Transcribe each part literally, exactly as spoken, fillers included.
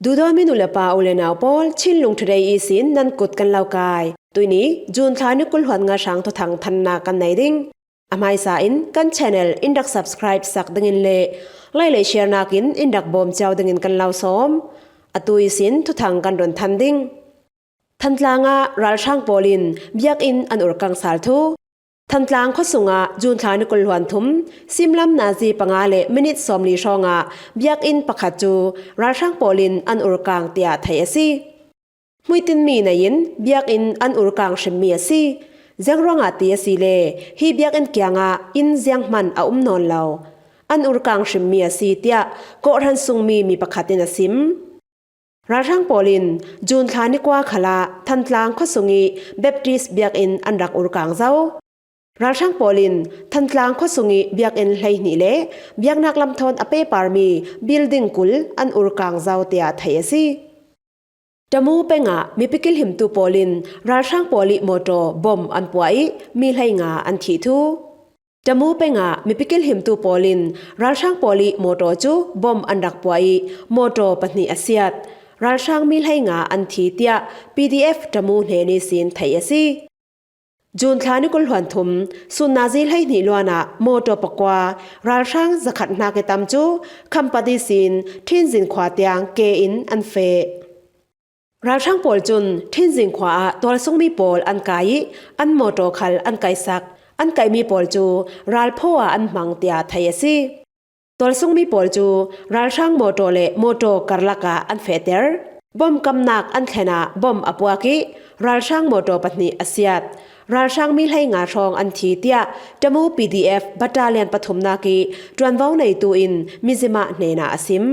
Duhdawimi nu le pa u le nau pawl, Chinlung Today ihsin nan kut kan lo kai. Tuini, June thla ni kul hluan nga hrang thuthang thanna kan nei ding. A hmaisa in kan channel in rak subscribe sak dingin le like le share nakin in rak bawm ciau dingin kan lo sawm. Atu ihsin thuthang kan run than ding. Thantlang ah ralhrang pawl in biakinn an urkang sal thu. Thantlang khuasung ah June thla ni kul hluan thum, simlam nazi panga le minit sawmli hrawng ah biakinn pakhat cu ralhrang pawl in an urkang tiah theih a si. Hmuitinmi nei in biakinn an urkang hrimmi a si. Ziang ruangah ti a si le, hi biakinn kiangah inn zianghman a um nawn lo. An urkang hrimmi a si tiah kawhhran sungmi mi pakhat in a sim. Ralhrang pawl in June thla ni kua khalah Thantlang khuasung ih Baptist biakinn an rak urkang zo. Ralhrang pawl in Thantlang khuasung ih biakinn hleihnih le biaknak lamthawn a pehparmi building kul an urkang zo tiah theih a si. Tamu peng ah mipi kilhimtu pawl in ralhrang pawl ih mawtaw bom an puah ih mi hleinga an thih thu. Tamu peng ah mipi kilhimtu pawl in ralhrang pawl ih mawtaw cu bom an rak puah ih mawtaw pahnih a siat. Ralhrang mi hleinga an thi tiah P D F Tamu hnen ihsin theih a si. June thla ni kul hluan thum, sun nazi hleihnih luan ah mawtaw pakua, ralhrang zakhat hnak ih tam cu Khampat ihsin Thinzin khua tiang ke in an feh. Ralhrang pawl cun Thinzin khua ah tualsungmi pawl an kai ih an mawtaw khal an kaihsak. An kaihmi pawl cu ralphaw ah an hmang tiah theih a si. Tualsungmi pawl cu ralhrang mawtaw le mawtaw karlak ah an fehter. Bom kamnak an thlen ah bom a puak ih ralhrang mawtaw pahnih a siat. Ralhrang mi hleinga hrawng an thi tiah Tamu P D F battalion pathumnak ih ṭuanvo neitu in Mizzima hnenah a sim.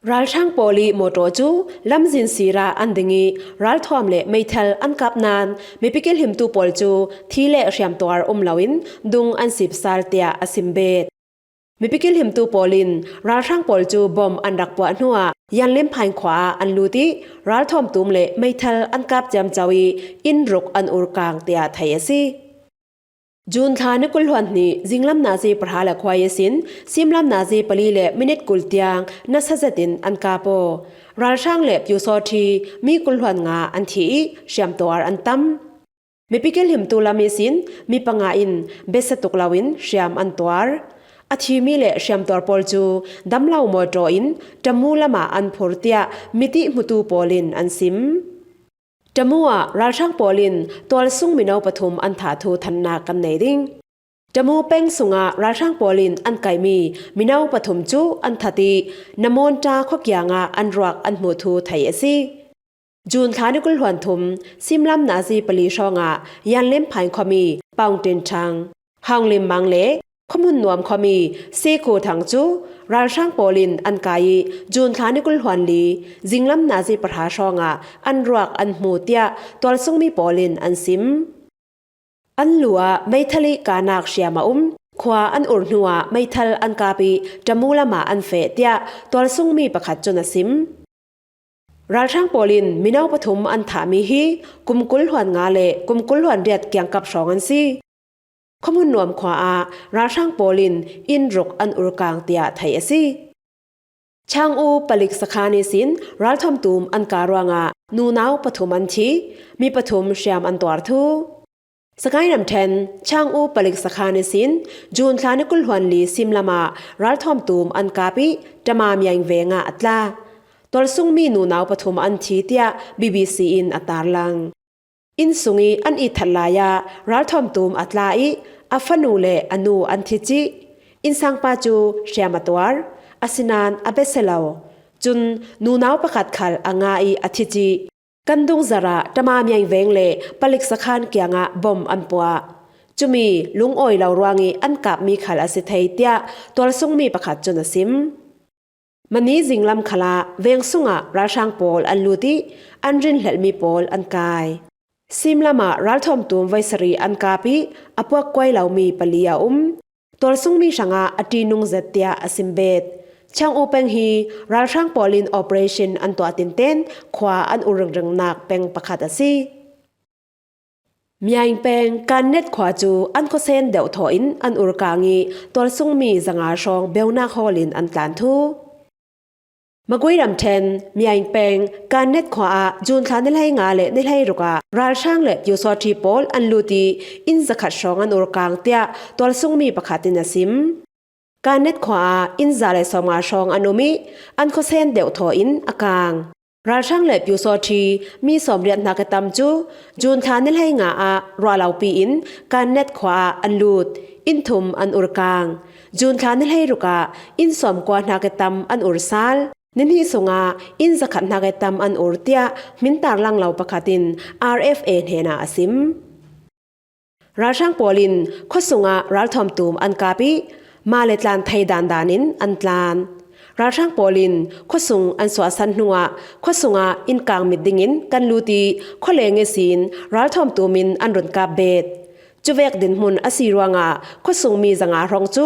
Ralhrang pawl ih mawtaw cu lamzin sir ah an ding ih ralthuam le meithal an kap nain mipi kilhimtu pawl cu thi le hriamtuar um loin dung an sipsal tiah a sim bet. Mipi kilhimtu pawl in ralhrang pawl cu bom an rak puah hnuah Yanlimphain khua ah an lut ih ralthuam tum le meithal an kap ciamco ih inn ruk an urkang tiah theih a si. June thla ni kul hluan hnih, zinglam nazi pahra le khua ihsin simlam nazi pali le minit kul tiang nasa zetin an kap aw. Ralhrang le pyusawṭhi mi kul hluan nga an thi ih hriamtuar an tam. Mipi kilhimtu lam ihsin mi panga in besia tuk loin hriam an tuar. A thimi le hriamtuar pawl cu damlo mawtaw in Tamu lamah an phur tiah mitih hmutu pawl in an sim. Tamu ah ralhrang pawl in tualsung mino pathum an thah thu thannak kan nei ding. Tamu peng sungah ralhrang pawl in an kaihmi mino pathum cu an that ih Namonta khua kiangah an ruak an hmuh thu theih a si. June thla ni kul hluan thum, simlam nazi pali hrawngah Yanlimphain khuami Paung Tin Thang, Haung Lim Mang le Khuamun Nuam khuami Sikhu Thang cu ralhrang pawl in an kai ih June thla ni kul hluan li, zinglam nazi pahra hrawngah an ruak an hmu tiah tualsungmi pawl in an sim. An lu ah meithal ih kahnak hriam a um. Khua an ur hnuah meithal an kap ih Tamu lamah an feh tiah tualsungmi pakhat cun a sim. Ralhrang pawl in mino pathum an thahmi hi kum kul hluan nga le kum kul hluan riat kiangkap hrawng an si. Khuamun Nuam khua ah ralhrang pawl in inn ruk an urkang tiah theih a si. Chang U palik sakhan ihsin ralthuam tum an kah ruangah nunau pathum an thi, mi pathum hriam an tuar thu. Sagaing ramṭhen Chang U palik sakhan ihsin June thla ni kul hluan li simlam ah ralthuam tum an kap ih Tama Miaing veng ah a tla. Tualsungmi nunau pathum an thi tiah B B C in a tarlang. Inn sung ih an itthat lai ah ralthuam tum a tla ih a fanu le a nu an thi cih. Innsangpa cu hriam a tuar, asinain a besia lo. Cun nunau pakhat khal a nga ih a thi cih. Kan dungzarh ah Tama Miaing veng le palik sakhan kiangah bom an puah. Cumi lungawi lo ruangih an kapmi khal a si thei tiah tualsungmi pakhat cun a sim. Mani zinglam khalah veng sungah ralhrang pawl an lut ih an rinhlelhmi pawl an kai. Simlam ah ralthuam tum voi sarih an kap ih a puakkuai lomi pali a um. Tualsungmi hrangah a ṭihnung zet tiah a sim bet. Chang U peng hi ralhrang pawl in operation an tuah tinten khua an ur ringringnak peng pakhat a si. Miaing peng Kannet khua cu an khuasen deuh thawh in an urkang ih tualsungmi zanga hrawng beunak hawl in an tlan thu. Magway ramṭhen Myaing peng Kannet khua ah June thla ni hleinga le ni hleiruk ah ralhrang le pyusawṭhi pawl an lut i inn zakhat hrawng an ur kang tiah tualsungmi pakhat in a sim. Kannet khua ah inn za le sawmnga hrawng an um i an khuasen deuhthaw in a kang. Ralhrang le pyusawṭhi mi sawmriat hnak i tam cu June thla ni hleinga ah ruahlopi in Kannet khua ah an lut. Inn thum an ur kang. June thla ni hleiruk ah inn sawmkua hnak i tam an ur sal. Ni hnih sungah inn zakhat hnak i tam an ur tiah hmin tarlang lo pakhat in R F A hnenah a sim. Ralhrang pawl in khuasung ah ralthuam tum an kap i mah le tlan thei dandan in an tlan. Ralhrang pawl in khuasung an suahsan hnuah khuasung ah inn kang mit dingin kan lut i khualeng ihsin ralthuam tum in an run kap bet. Cuvek dinhmun a si ruangah khuasung mi zanga hrawng cu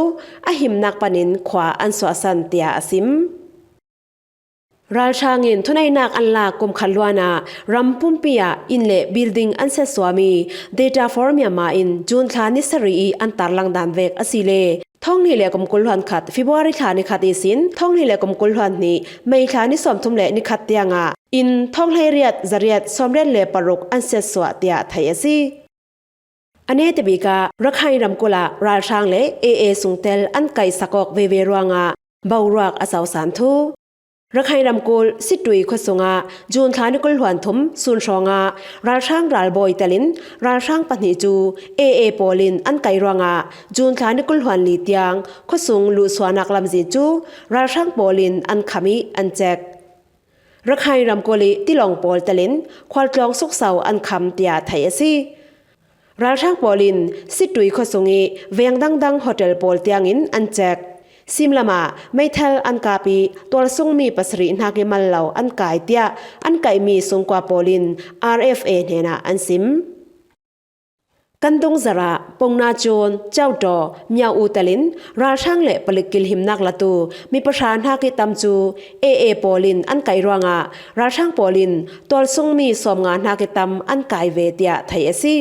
a himnak panin khua an suahsan, tiah a sim. Ralhrang in thuneihnak an lak kum khat luan ah ram pumpi ah inn le building an setsuahmi Data for Myanmar in June thla ni sarih i an tarlang dan vek a si le thonghnih le kum kul hluan khat February thla ni khat ihsin thonghnih le kum kul hluan hnih May thla ni sawmthum le ni khat tiangah inn thonghleiriat zariat sawmriat le paruk an setsuah, tiah theih a si. A netabik ah Rakhine ramkulh ah ralhrang le A A sungtel an kaihsak awk veve ruangah boruak a cosan thu. Rakhine ramkulh Situi khuasung ah June thla ni kul hluan thum sun hrawng ah ralhrang ralbawi telin ralhrang pahnih cu A A pawl in an kaih ruangah June thla ni kul hluan li tiang khuasung luhsuahnak lamzin cu ralhrang pawl in an kham i an cek. Rakhine ramkulh i tilawng pawl telin khualtlawng sukso an kham, tiah theih a si. Ralhrang pawl in Situi khuasung i veng dangdang hotel pawl tiangin an cek. Simlam ah meithal an kap i tualsungmi pasarih hnak i mal lo an kai, tiah an kaihmi sungkua pawl in R F A hnenah an sim. Kan dungzarh ah Pongna Cun, Caudaw, Myaw U telin ralhrang le palik kilhimnak latu mi pahra hnak i tam cu A A pawl in an kaih ruangah ralhrang pawl in tualsungmi sawmnga hnak i tam an kai ve, tiah theih a si.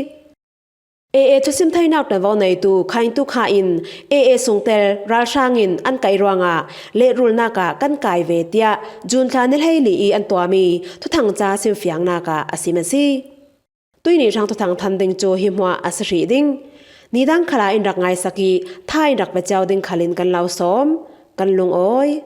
A A thusim theinak ṭuanvo neitu Khaing Tu Kha in A A sungtel ralhrang in an kaih ruangah lehrulnak ah kan kai ve, tiah June thla ni hleili i an tuahmi thuthang ca simfiangnak ah a sim a si. Tuihni hrang thuthang than ding cu hi hmuah a si hrih ding. Nidang khal ah in rak ngaisak i tha in rak pe cio ding khal in kan lo sawm. Kan lungawi.